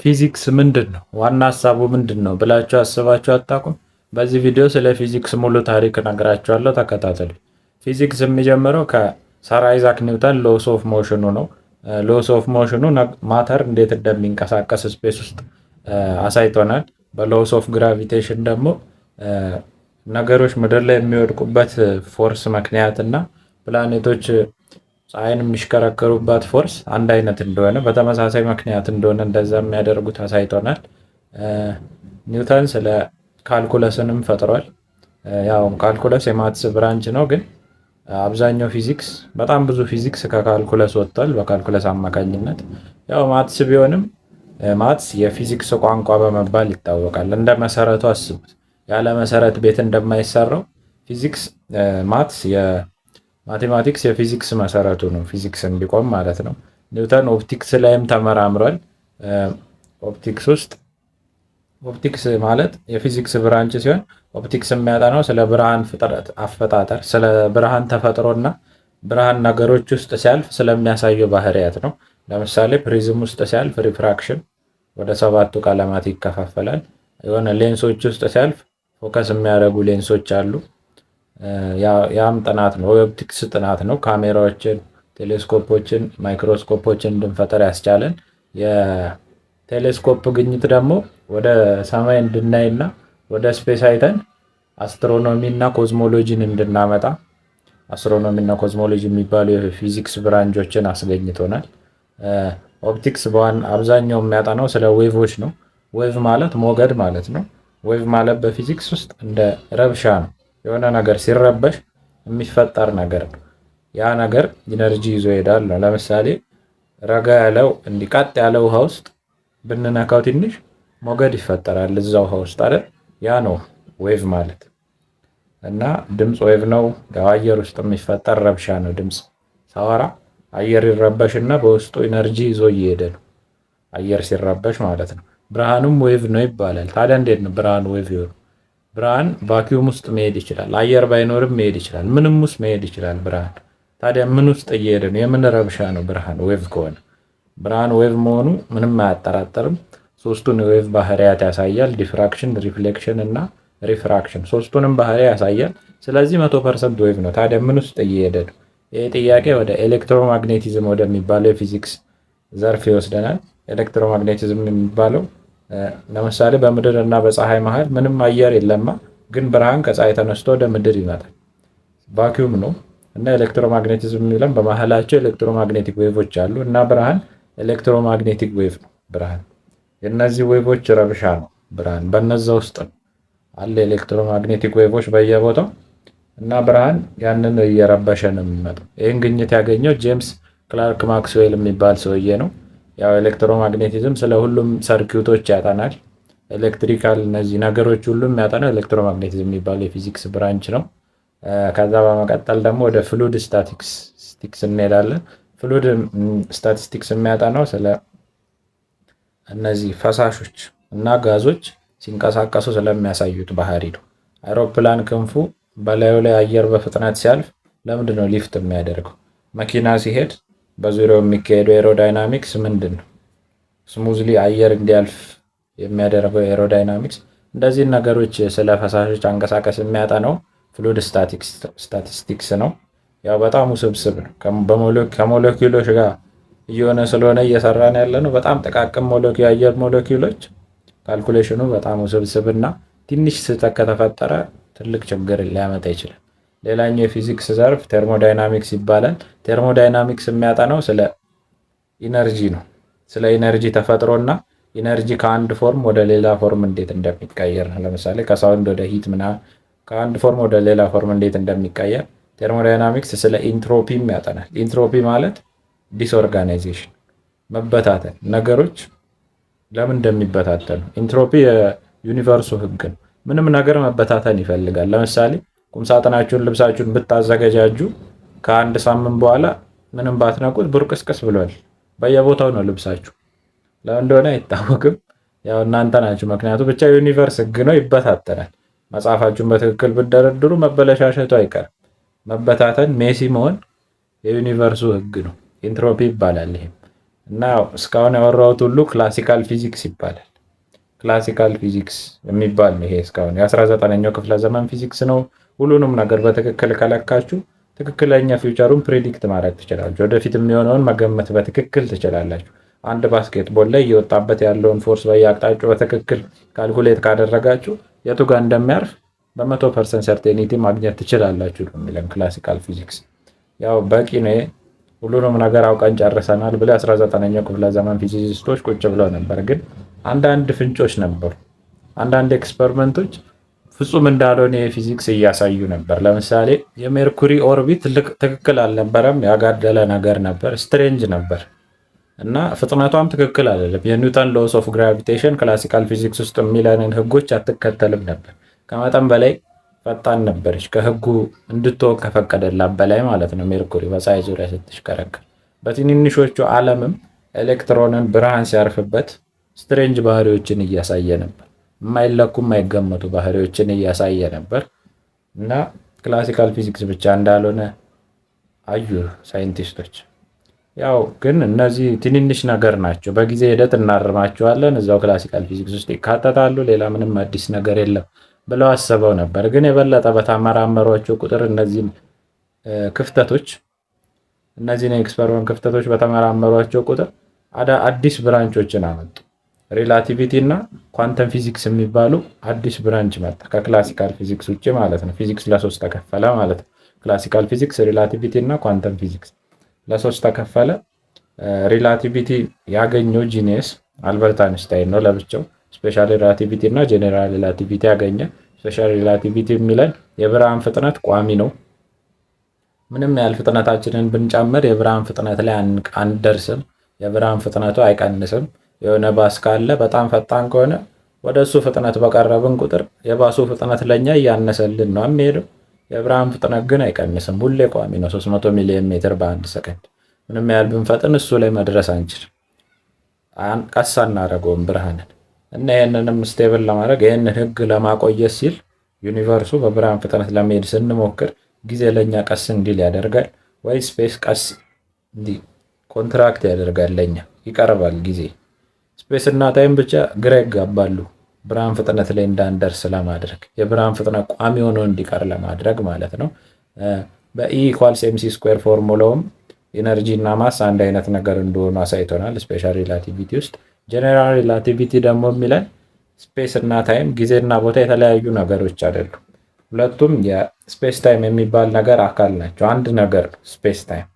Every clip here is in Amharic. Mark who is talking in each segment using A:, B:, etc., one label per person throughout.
A: ፊዚክስ ምንድን ነው? ዋና ሀሳቡ ምንድን ነው ብላችሁ አስባችሁ አታውቁም? በዚህ ቪዲዮ ስለ ፊዚክስ ሙሉ ታሪክ እነግራችኋለሁ። ተከታተሉ። ፊዚክስ የሚጀምረው ከሰር አይዛክ ኒውተን laws of motion ኑ ነው። Laws of motion ኑ matter እንዴት እንደሚንቀሳቀስ space ውስጥ አሳይቶናል። በ laws of gravitation ደግሞ ነገሮች ምድር ላይ የሚወድቁበት force ምክንያት እና ፕላኔቶች ፀሐይን የሚሽከረከሩባት force አንድ አይነት እንደሆነ፣ በተመሳሳይ ምክንያት እንደሆነ እንደዛ የሚያደርጉት አሳይቶናል። ኒውተን ስለ calculus ንም ፈጥሯል። ያው calculus የ maths branch ነው፣ ግን አብዛኛው ፊዚክስ፣ በጣም ብዙ ፊዚክስ ከ calculus ወጥቷል። በ calculus አማካኝነት ያው maths ቢሆንም maths የፊዚክስ ቋንቋ በመባል ይታወቃል። እንደ መሰረቱ አስቡት። ያለ መሰረት ቤት እንደማይሰራው ፊዚክስ maths የ mathematics የፊዚክስ መሰረቱ ነው። ፊዚክስ እንዲቆም ማለት ነው። ኒውተን optics ላይም ተመራምሯል። Optics ውስጥ፣ optics ማለት የፊዚክስ branch ሲሆን optics የሚያጠናው ስለ ብርሃን ፍጥረት አፈጣጠር፣ ስለ ብርሃን ተፈጥሮና ብርሃን ነገሮች ውስጥ ሲያልፍ ስለሚያሳየው ባህሪያት ነው። ለምሳሌ ፕሪዝም ውስጥ ሲያልፍ refraction ወደ ሰባቱ ቀለማት ይከፋፈላል። የሆነ ሌንሶች ውስጥ ሲያልፍ focus የሚያደርጉ ሌንሶች አሉ። ያም ጥናት ነው፣ የ optics ጥናት ነው። ካሜራዎችን፣ ቴሌስኮፖችን፣ ማይክሮስኮፖችን እንድንፈጠር ያስቻለን። የቴሌስኮፕ ግኝት ደግሞ ወደ ሰማይ እንድናይና ወደ space አይተን astronomy እና cosmology ን እንድናመጣ፣ astronomy እና cosmology የሚባሉ የፊዚክስ branch ኦችን አስገኝቶናል። Optics በዋን አብዛኛው የሚያጠናው ስለ wave ኦች ነው። Wave ማለት ሞገድ ማለት ነው። Wave ማለት በፊዚክስ ውስጥ እንደ ረብሻ ነው። የሆነ ነገር ሲረበሽ የሚፈጠር ነገር ነው። ያ ነገር energy ይዞ ይሄዳል ነው። ለምሳሌ ረጋ ያለው እንዲህ ቀጥ ያለ ውሃ ውስጥ ብንነካው ትንሽ ሞገድ ይፈጠራል እዛ ውሃ ውስጥ አይደል? ያ ነው wave ማለት። እና ድምፅ wave ነው። አየር ውስጥ የሚፈጠር ረብሻ ነው። ድምፅ ሳወራ አየር ይረበሽና በውስጡ energy ይዞ እየሄደ ነው። አየር ሲረበሽ ማለት ነው። ብርሃኑም wave ነው ይባላል። ታዲያ እንዴት ነው ብርሃኑ wave የሆነው? ብርሃን vacuum ውስጥ መሄድ ይችላል። አየር ባይኖርም መሄድ ይችላል። ምንም ውስጥ መሄድ ይችላል ብርሃን። ታዲያ ምን ውስጥ እየሄደ ነው? የምን ረብሻ ነው ብርሃን wave ከሆነ? ብርሃን wave መሆኑ ምንም አያጠራጥርም። ሶስቱን የ wave ባህሪያት ያሳያል። Diffraction፣ reflection እና refraction ሶስቱንም ባህሪ ያሳያል። ስለዚህ 100% wave ነው። ታዲያ ምን ውስጥ እየሄደ ነው? ይህ ጥያቄ ወደ electromagnetism ወደሚባለው የፊዚክስ ዘርፍ ይወስደናል። Electromagnetism የሚባለው ለምሳሌ በምድር እና በፀሐይ መሀል ምንም አየር የለማ፣ ግን ብርሃን ከፀሐይ ተነስቶ ወደ ምድር ይመጣል። Vacuum ነው። እና electromagnetism የሚለን በመሀላቸው electromagnetic wave ኦች አሉ እና ብርሃን electromagnetic wave ነው። ብርሃን የእነዚህ wave ኦች ረብሻ ነው። ብርሃን በነዛ ውስጥ ነው አለ electromagnetic wave ኦች በየቦታው እና ብርሃን ያንን እየረበሸ ነው የሚመጣው። ይህን ግኝት ያገኘው ጄምስ ክላርክ ማክስዌል የሚባል ሰውዬ ነው። ያው electromagnetism ስለ ሁሉም circuit ኦች ያጠናል። Electrical እነዚህ ነገሮች ሁሉ የሚያጠናው electromagnetism የሚባል የፊዚክስ branch ነው። ከዛ በመቀጠል ደግሞ ወደ fluid statistics እንሄዳለን። Fluid statistics የሚያጠናው ስለ እነዚህ ፈሳሾች እና ጋዞች ሲንቀሳቀሱ ስለሚያሳዩት ባህሪ ነው። አይሮፕላን ክንፉ በላዩ ላይ አየር በፍጥነት ሲያልፍ ለምንድን ነው ሊፍት የሚያደርገው? መኪና ሲሄድ በዙሪያው የሚካሄደው aerodynamics ምንድን ነው? Smoothly አየር እንዲያልፍ የሚያደርገው aerodynamics፣ እንደዚህ ነገሮች ስለ ፈሳሾች አንቀሳቀስ የሚያጠናው fluid statistics ነው። ያው በጣም ውስብስብ ነው። ከሞለኪውሎች ጋር እየሆነ ስለሆነ እየሰራን ያለ ነው። በጣም ጥቃቅን የአየር ሞለኪውሎች calculation ኑ በጣም ውስብስብ እና ትንሽ ስህተት ከተፈጠረ ትልቅ ችግር ሊያመጣ ይችላል። ሌላኛው የፊዚክስ ዘርፍ thermodynamics ይባላል። Thermodynamics የሚያጠናው ስለ energy ነው። ስለ energy ተፈጥሮ እና energy ከአንድ form ወደ ሌላ form እንዴት እንደሚቀየር ነው። ለምሳሌ ከ sound ወደ heat ምናምን ከአንድ form ወደ ሌላ form እንዴት እንደሚቀየር። Thermodynamics ስለ entropy ም ያጠናል። Entropy ማለት disorganization፣ መበታተን፣ ነገሮች ለምን እንደሚበታተኑ። Entropy የ universe ኡ ህግ ነው። ምንም ነገር መበታተን ይፈልጋል። ለምሳሌ ቁምሳጥናችሁን ልብሳችሁን ብታዘገጃጁ ከአንድ ሳምንት በኋላ ምንም ባትነኩት ቡርቅስቅስ ብሏል። በየቦታው ነው ልብሳችሁ። ለምን እንደሆነ አይታወቅም። ያው እናንተ ናችሁ ምክንያቱ። ብቻ universe ህግ ነው፣ ይበታተናል። መጽሐፋችሁን በትክክል ብትደረድሩ መበለሻሸቱ አይቀርም። መበታተን፣ messy መሆን የ universe ኡ ህግ ነው። Entropy ይባላል ይሄም። እና እስካሁን ያወራሁት ሁሉ classical physics ይባላል። Classical physics የሚባል ነው ይሄ እስካሁን የ19ኛው ክፍለ ዘመን ፊዚክስ ነው። ሁሉንም ነገር በትክክል ከለካችሁ ትክክለኛ future ኡን predict ማድረግ ትችላላችሁ። ወደፊት የሚሆነውን መገመት በትክክል ትችላላችሁ። አንድ basketball ላይ እየወጣበት ያለውን force በየአቅጣጫው በትክክል calculate ካደረጋችሁ የቱ ጋር እንደሚያርፍ በ100% certainty ማግኘት ትችላላችሁ ነው የሚለን classical physics። ያው በቂ ነው፣ ሁሉንም ነገር አውቀን ጨርሰናል ብለው 19ኛው ክፍለ ዘመን physicist ኦች ቁጭ ብለው ነበር። ግን አንዳንድ ፍንጮች ነበሩ። አንዳንድ experiment ኦች ፍጹም እንዳልሆነ የፊዚክስ እያሳዩ ነበር። ለምሳሌ የሜርኩሪ orbit ትክክል አልነበረም፣ ያጋደለ ነገር ነበር፣ strange ነበር እና ፍጥነቷም ትክክል አይደለም። የ Newton laws of gravitation classical physics ውስጥ የሚለንን ህጎች አትከተልም ነበር። ከመጠን በላይ ፈጣን ነበረች፣ ከህጉ እንድትሆን ከፈቀደላት በላይ ማለት ነው። ሜርኩሪ በፀሐይ ዙሪያ ስትሽከረከር በትንንሾቹ ዓለምም ኤሌክትሮንን ብርሃን ሲያርፍበት strange ባህሪዎችን እያሳየ ነበር። የማይለኩ የማይገመቱ ባህሪዎችን እያሳየ ነበር እና classical physics ብቻ እንዳልሆነ አዩ scientist ኦች። ያው ግን እነዚህ ትንንሽ ነገር ናቸው። በጊዜ ሂደት እናርማቸዋለን፣ እዛው classical physics ውስጥ ይካተታሉ፣ ሌላ ምንም አዲስ ነገር የለም ብለው አስበው ነበር። ግን የበለጠ በተመራመሯቸው ቁጥር እነዚህን የ experiment ክፍተቶች በተመራመሯቸው ቁጥር አዲስ branch ኦችን አመጡ። Relativity እና quantum physics የሚባሉ አዲስ branch መጣ፣ ከ classical physics ውጭ ማለት ነው። ፊዚክስ ለሶስት ተከፈለ ማለት ነው። Classical physics፣ relativity እና quantum physics ለሶስት ተከፈለ። Relativity ያገኘው genius አልበርት አንስታይን ነው ለብቻው። Special relativity እና general relativity ያገኘ። Special relativity የሚለን የብርሃን ፍጥነት ቋሚ ነው። ምንም ያህል ፍጥነታችንን ብንጨምር የብርሃን ፍጥነት ላይ አንደርስም። የብርሃን ፍጥነቱ አይቀንስም። የሆነ ባስ ካለ በጣም ፈጣን ከሆነ ወደ እሱ ፍጥነት በቀረብን ቁጥር የባሱ ፍጥነት ለኛ እያነሰልን ነው የሚሄደው። የብርሃን ፍጥነት ግን አይቀንስም፣ ሁሌ ቋሚ ነው። 300 ሚሊዮን ሜትር በአንድ ሰከንድ። ምንም ያህል ብንፈጥን እሱ ላይ መድረስ አንችልም። ቀስ አናደርገውም ብርሃንን። እና ይህንንም stable ለማድረግ፣ ይህንን ህግ ለማቆየት ሲል universe ኡ በብርሃን ፍጥነት ለመሄድ ስንሞክር ጊዜ ለእኛ ቀስ እንዲል ያደርጋል፣ ወይ space ቀስ እንዲ contract ያደርጋል፣ ለኛ ይቀርባል ጊዜ። Space እና time ብቻ ግራ ይጋባሉ። ብርሃን ፍጥነት ላይ እንዳንደርስ ለማድረግ፣ የብርሃን ፍጥነት ቋሚ ሆኖ እንዲቀር ለማድረግ ማለት ነው። በ E equals mc square formula ውም energy እና mass አንድ አይነት ነገር እንደሆኑ አሳይቶናል special relativity ውስጥ። General relativity ደግሞ የሚለን space እና time፣ ጊዜና ቦታ የተለያዩ ነገሮች አይደሉም። ሁለቱም የ space time የሚባል ነገር አካል ናቸው። አንድ ነገር space time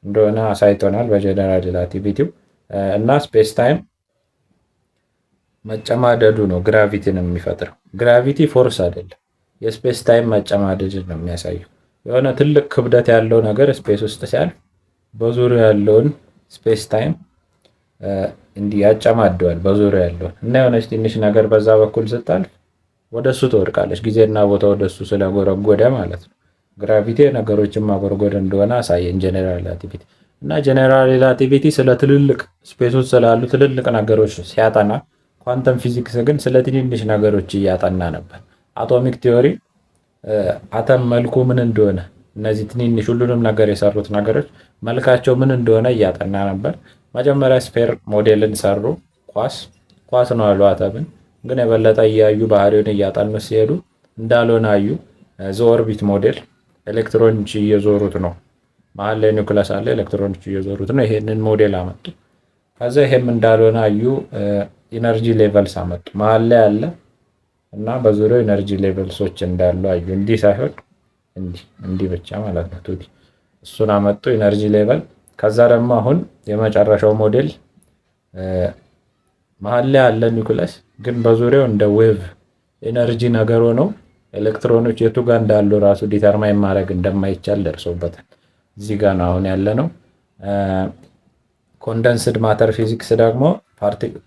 A: እንደሆነ አሳይቶናል በ general relativity ው። እና space time መጨማደዱ ነው gravity ን የሚፈጥረው። Gravity force አይደለም፣ የ space time መጨማደድን ነው የሚያሳየው። የሆነ ትልቅ ክብደት ያለው ነገር space ውስጥ ሲያልፍ በዙሪያው ያለውን space time እንዲህ ያጨማደዋል በዙሪያው ያለውን። እና የሆነች ትንሽ ነገር በዛ በኩል ስታልፍ ወደ እሱ ትወድቃለች። ጊዜና ቦታ ወደ እሱ ስለጎረጎደ ማለት ነው። Gravity ነገሮችን ማጎርጎድ እንደሆነ አሳየን general relativity። እና general relativity ስለ ትልልቅ space ኦች ስላሉ ትልልቅ ነገሮች ሲያጠና፣ quantum physics ግን ስለ ትንንሽ ነገሮች እያጠና ነበር። Atomic theory አተም መልኩ ምን እንደሆነ፣ እነዚህ ትንንሽ ሁሉንም ነገር የሰሩት ነገሮች መልካቸው ምን እንደሆነ እያጠና ነበር። መጀመሪያ sphere model ን ሰሩ። ኳስ ኳስ ነው አሉ አተምን። ግን የበለጠ እያዩ ባህሪውን እያጠኑ ሲሄዱ እንዳልሆነ አዩ። The orbit model ኤሌክትሮኖች እየዞሩት ነው። መሀል ላይ ኒውክለስ አለ፣ ኤሌክትሮኖች እየዞሩት ነው። ይሄንን ሞዴል አመጡ። ከዛ ይሄም እንዳልሆነ አዩ። Energy levels አመጡ። መሀል ላይ አለ እና በዙሪያው energy levels ኦች እንዳሉ አዩ። እንዲህ ሳይሆን እንዲህ እንዲህ ብቻ ማለት ነው። 2D እሱን አመጡ energy level። ከዛ ደግሞ አሁን የመጨረሻው ሞዴል መሀል ላይ ያለ ኒውክለስ ግን በዙሪያው እንደ wave energy ነገር ሆነው ኤሌክትሮኖች የቱ ጋር እንዳሉ ራሱ determine ማድረግ እንደማይቻል ደርሶበታል። እዚህ ጋር ነው አሁን ያለ ነው። Condensed matter physics ደግሞ፣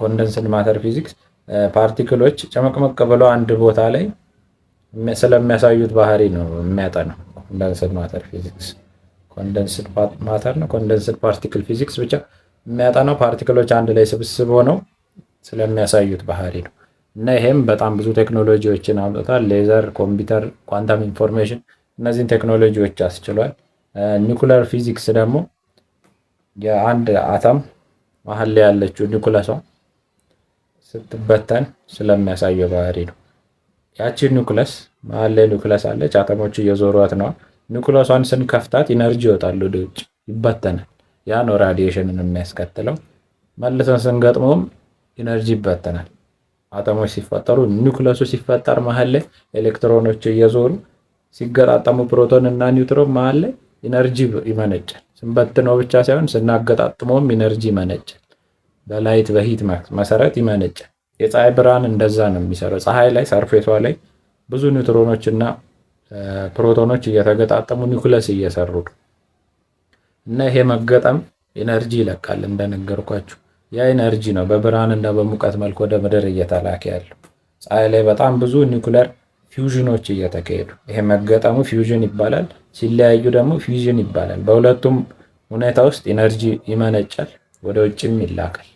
A: condensed matter physics particle ኦች ጭምቅምቅ ብለው አንድ ቦታ ላይ ስለሚያሳዩት ባህሪ ነው የሚያጠናው። Condensed matter physics፣ condensed matter ነው፣ condensed particle physics ብቻ የሚያጠናው particle ኦች አንድ ላይ ስብስብ ሆነው ስለሚያሳዩት ባህሪ ነው። እና ይሄም በጣም ብዙ ቴክኖሎጂዎችን አምጥቷል። ሌዘር፣ ኮምፒውተር፣ quantum information እነዚህን ቴክኖሎጂዎች አስችሏል። Nuclear physics ደግሞ የአንድ አተም መሀል ላይ ያለችው ኒኩለሷ ስትበተን ስለሚያሳየው ባህሪ ነው። ያቺ ኒኩለስ መሀል ላይ ኒኩለስ አለች፣ አተሞቹ እየዞሯት ነዋ። ኒኩለሷን ስንከፍታት energy ይወጣል ወደ ውጭ ይበተናል። ያ ነው radiation ን የሚያስከትለው። መልሰን ስንገጥመውም energy ይበተናል። አተሞች ሲፈጠሩ ኒኩለሱ ሲፈጠር መሀል ላይ ኤሌክትሮኖች እየዞሩ ሲገጣጠሙ ፕሮቶን እና ኒውትሮን መሀል ላይ energy ይመነጫል። ስንበትነው ብቻ ሳይሆን ስናገጣጥመውም energy ይመነጫል። በ light በ heat መሰረት ይመነጫል። የፀሐይ ብርሃን እንደዛ ነው የሚሰራው። ፀሐይ ላይ surface ኧ ላይ ብዙ ኒውትሮኖች እና ፕሮቶኖች እየተገጣጠሙ ኒኩለስ እየሰሩ ነው እና ይሄ መገጠም energy ይለቃል። እንደነገርኳችሁ ያ energy ነው በብርሃን እና በሙቀት መልክ ወደ ምድር እየተላከ ያለው። ፀሐይ ላይ በጣም ብዙ nuclear fusion ኖች እየተካሄዱ፣ ይሄ መገጠሙ fusion ይባላል። ሲለያዩ ደግሞ fission ይባላል። በሁለቱም ሁኔታ ውስጥ energy ይመነጫል፣ ወደ ውጭም ይላካል።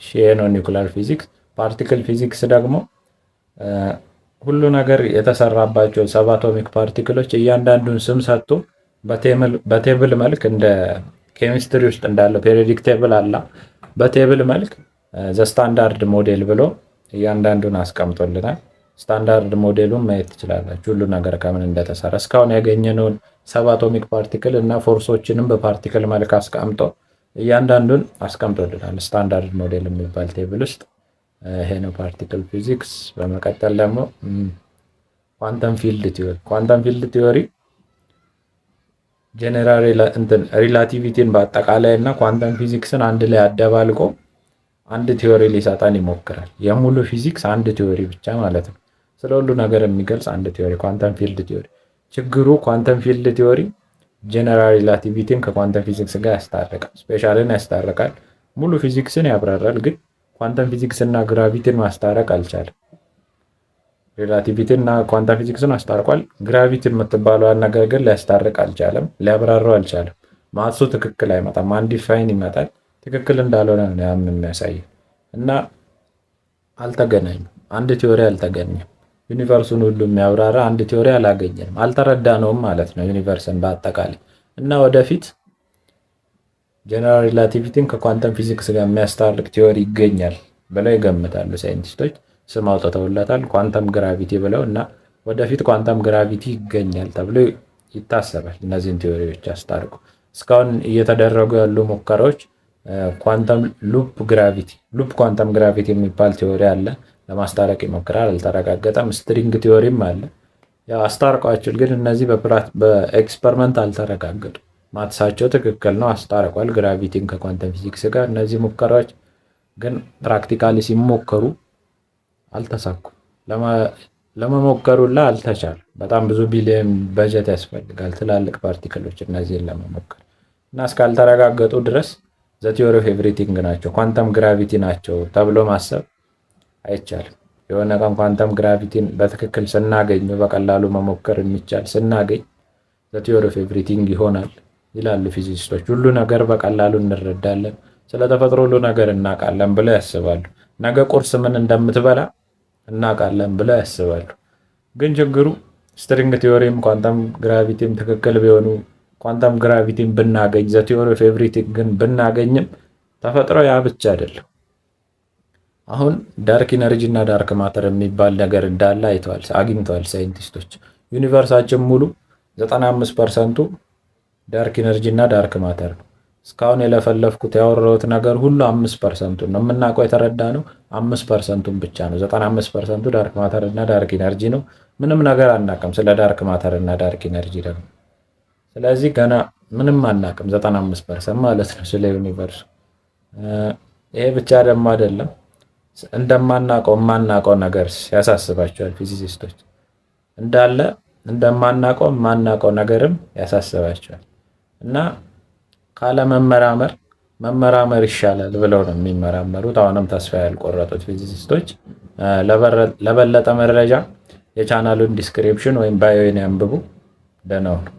A: ይሄ ነው nuclear physics። Particle physics ደግሞ ሁሉ ነገር የተሰራባቸው subatomic particle ኦች እያንዳንዱን ስም ሰጥቶ በ table መልክ፣ እንደ ኬሚስትሪ ውስጥ እንዳለው periodic table አላ፣ በ table መልክ the standard model ብሎ እያንዳንዱን አስቀምጦልናል። Standard model ኡን ማየት ትችላላችሁ፣ ሁሉ ነገር ከምን እንደተሰራ። እስካሁን ያገኘነውን subatomic particle እና force ኦችንም በ particle መልክ አስቀምጦ እያንዳንዱን አስቀምጦልናል standard model የሚባል table ውስጥ። ይሄ ነው particle physics። በመቀጠል ደግሞ quantum field theory። Quantum field theory general relativity ን በአጠቃላይ እና quantum physics ን አንድ ላይ አደባልቆ አንድ theory ሊሰጠን ይሞክራል። የሙሉ ፊዚክስ አንድ theory ብቻ ማለት ነው። ስለ ሁሉ ነገር የሚገልጽ አንድ theory quantum field theory። ችግሩ quantum field theory general relativity ን ከ quantum physics ጋር ያስታርቃል፣ special ን ያስታርቃል፣ ሙሉ ፊዚክስን ያብራራል። ግን quantum physics እና gravity ን ማስታረቅ አልቻለም። Relativity እና quantum physics ን አስታርቋል። Gravity የምትባለዋን ነገር ግን ሊያስታርቅ አልቻለም፣ ሊያብራራው አልቻለም። Maths ኡ ትክክል አይመጣም፣ undefined ይመጣል። ትክክል እንዳልሆነ ነው ያም የሚያሳየው እና አልተገናኙም። አንድ theory አልተገኘም። Universe ኡን ሁሉ የሚያብራራ አንድ theory አላገኘንም፣ አልተረዳነውም ማለት ነው universe ን በአጠቃላይ። እና ወደፊት general relativity ን ከ quantum physics ጋር የሚያስታርቅ theory ይገኛል ብለው ይገምታሉ ሳይንቲስቶች። ስም አውጥተውለታል quantum gravity ብለው እና ወደፊት quantum gravity ይገኛል ተብሎ ይታሰባል። እነዚህን theory ዎች አስታርቁ። እስካሁን እየተደረጉ ያሉ ሙከራዎች quantum loop gravity፣ loop quantum gravity የሚባል theory አለ። ለማስታረቅ ይሞክራል፣ አልተረጋገጠም። String theory ም አለ። ያው አስታርቋቸው፣ ግን እነዚህ በ experiment አልተረጋገጡ። Maths ኣቸው ትክክል ነው፣ አስታርቋል gravity ን ከ quantum physics ጋር። እነዚህ ሙከራዎች ግን practically ሲሞከሩ አልተሳኩም። ለመሞከሩላ አልተቻለም። በጣም ብዙ ቢሊየን በጀት ያስፈልጋል ትላልቅ particle ኦች እነዚህን ለመሞከር እና እስካልተረጋገጡ ድረስ the theory of everything ናቸው፣ quantum gravity ናቸው ተብሎ ማሰብ አይቻልም። የሆነ ቀን quantum gravity ን በትክክል ስናገኝ፣ በቀላሉ መሞከር የሚቻል ስናገኝ the theory of everything ይሆናል ይላሉ physicist ኦች። ሁሉ ነገር በቀላሉ እንረዳለን፣ ስለ ተፈጥሮ ሁሉ ነገር እናውቃለን ብለው ያስባሉ። ነገ ቁርስ ምን እንደምትበላ እናውቃለን ብለው ያስባሉ። ግን ችግሩ string theory ም quantum gravity ም ትክክል ቢሆኑ፣ quantum gravity ን ብናገኝ፣ the theory of everything ግን ብናገኝም ተፈጥሮ ያ ብቻ አይደለም። አሁን dark energy እና dark matter የሚባል ነገር እንዳለ አይተዋል፣ አግኝተዋል ሳይንቲስቶች። Universe ኣችን ሙሉ 95% ኡ dark energy እና dark matter ነው። እስካሁን የለፈለፍኩት ያወራሁት ነገር ሁሉ 5% ኡን ነው የምናውቀው፣ የተረዳነው 5% ኡን ብቻ ነው። 95% ኡ dark matter እና dark energy ነው። ምንም ነገር አናውቅም ስለ dark matter እና dark energy ደግሞ። ስለዚህ ገና ምንም አናውቅም፣ 95% ማለት ነው ስለ universe ኡ። ይሄ ብቻ ደግሞ አይደለም፣ እንደማናውቀው የማናውቀው ነገር ያሳስባቸዋል physicist ኦች። እንዳለ እንደማናውቀው የማናውቀው ነገርም ያሳስባቸዋል እና ካለመመራመር መመራመር ይሻላል ብለው ነው የሚመራመሩት። አሁንም ተስፋ ያልቆረጡት physicist ኦች። ለበለጠ መረጃ የቻናሉን description ወይም bio ን ያንብቡ። ደህና ሁኑ።